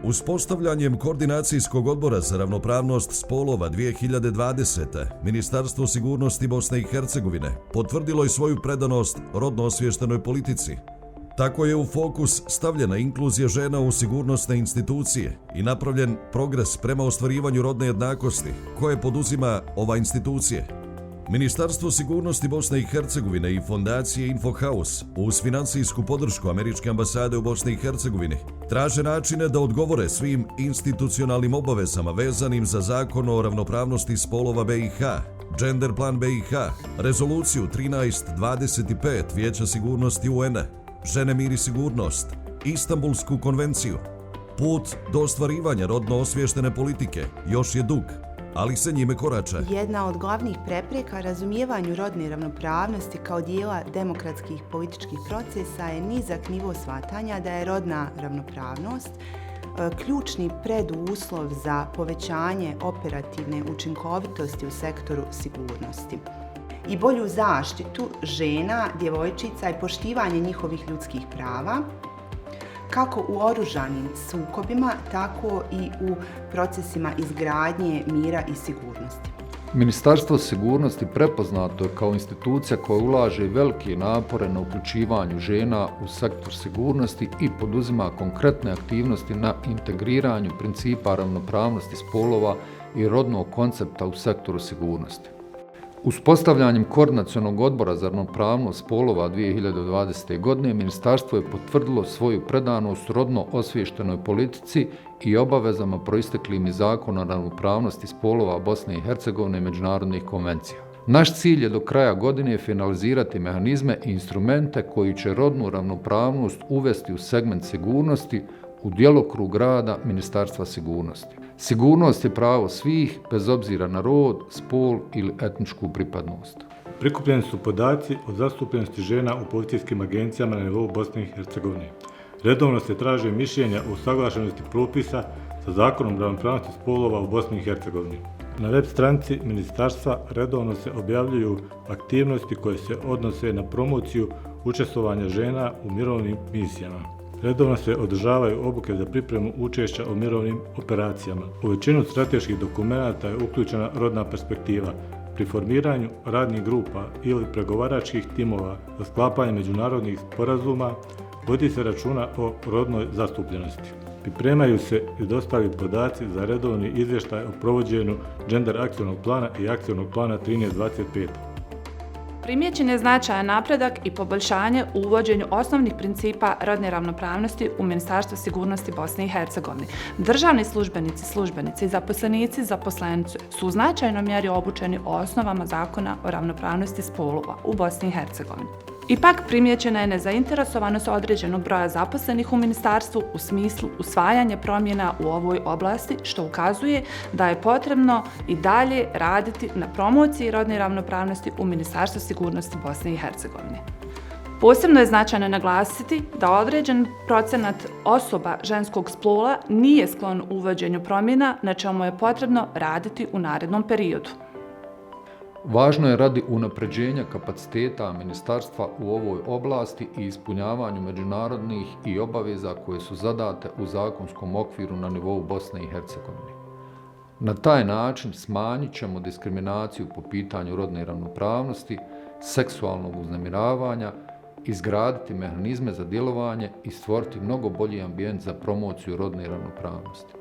Uspostavljanjem Koordinacijskog odbora za ravnopravnost spolova 2020. Ministarstvo sigurnosti Bosne i Hercegovine potvrdilo je svoju predanost rodno osviještenoj politici. Tako je u fokus stavljena inkluzija žena u sigurnosne institucije i napravljen progres prema ostvarivanju rodne jednakosti koje poduzima ova institucija. Ministarstvo sigurnosti Bosne i Hercegovine i fondacije InfoHouse uz financijsku podršku Američke ambasade u Bosni i Hercegovini traže načine da odgovore svim institucionalnim obavezama vezanim za Zakon o ravnopravnosti spolova BiH, Gender plan BiH, Rezoluciju 1325 Vijeća sigurnosti UN-a, Žene, mir i sigurnost, Istanbulsku konvenciju. Put do ostvarivanja rodno osviještene politike još je dug, ali se njime korača. Jedna od glavnih prepreka razumijevanju rodne ravnopravnosti kao dijela demokratskih političkih procesa je nizak nivo shvatanja da je rodna ravnopravnost ključni preduslov za povećanje operativne učinkovitosti u sektoru sigurnosti i bolju zaštitu žena, djevojčica i poštivanje njihovih ljudskih prava, kako u oružanim sukobima, tako i u procesima izgradnje mira i sigurnosti. Ministarstvo sigurnosti prepoznato je kao institucija koja ulaže velike napore na uključivanju žena u sektor sigurnosti i poduzima konkretne aktivnosti na integriranju principa ravnopravnosti spolova i rodnog koncepta u sektoru sigurnosti. Uspostavljanjem Koordinacionog odbora za ravnopravnost spolova 2020. godine Ministarstvo je potvrdilo svoju predanost rodno osviještenoj politici i obavezama proisteklim iz Zakona o ravnopravnosti spolova Bosne i Hercegovine i međunarodnih konvencija. Naš cilj je do kraja godine finalizirati mehanizme i instrumente koji će rodnu ravnopravnost uvesti u segment sigurnosti u djelokrug rada Ministarstva sigurnosti. Sigurnost je pravo svih, bez obzira na rod, spol ili etničku pripadnost. Prikupljeni su podaci o zastupljenosti žena u policijskim agencijama na nivou Bosne i Hercegovine. Redovno se traže mišljenja o usaglašenosti propisa sa Zakonom o ravnopravnosti spolova u Bosni i Hercegovini. Na web stranici ministarstva redovno se objavljuju aktivnosti koje se odnose na promociju učestvovanja žena u mirovnim misijama. Redovno se održavaju obuke za pripremu učešća u mirovnim operacijama. U većinu strateških dokumenata je uključena rodna perspektiva. Pri formiranju radnih grupa ili pregovaračkih timova za sklapanje međunarodnih sporazuma vodi se računa o rodnoj zastupljenosti. Pripremaju se i dostavljaju podaci za redovni izvještaj o provođenju Gender akcionog plana i akcionog plana 1325. Primijećen je značajan napredak i poboljšanje u uvođenju osnovnih principa rodne ravnopravnosti u Ministarstvu sigurnosti Bosne i Hercegovine. Državni službenici i zaposlenici su u značajnoj mjeri obučeni o osnovama Zakona o ravnopravnosti spolova u Bosni i Hercegovini. Ipak primijećena je nezainteresovanost određenog broja zaposlenih u ministarstvu u smislu usvajanja promjena u ovoj oblasti, što ukazuje da je potrebno i dalje raditi na promociji rodne ravnopravnosti u Ministarstvu sigurnosti Bosne i Hercegovine. Posebno je značajno naglasiti da određen procenat osoba ženskog spola nije sklon uvođenju promjena, na čemu je potrebno raditi u narednom periodu. Važno je radi unapređenja kapaciteta ministarstva u ovoj oblasti i ispunjavanju međunarodnih i obaveza koje su zadate u zakonskom okviru na nivou Bosne i Hercegovine. Na taj način smanjit ćemo diskriminaciju po pitanju rodne ravnopravnosti, seksualnog uznemiravanja, izgraditi mehanizme za djelovanje i stvoriti mnogo bolji ambijent za promociju rodne ravnopravnosti.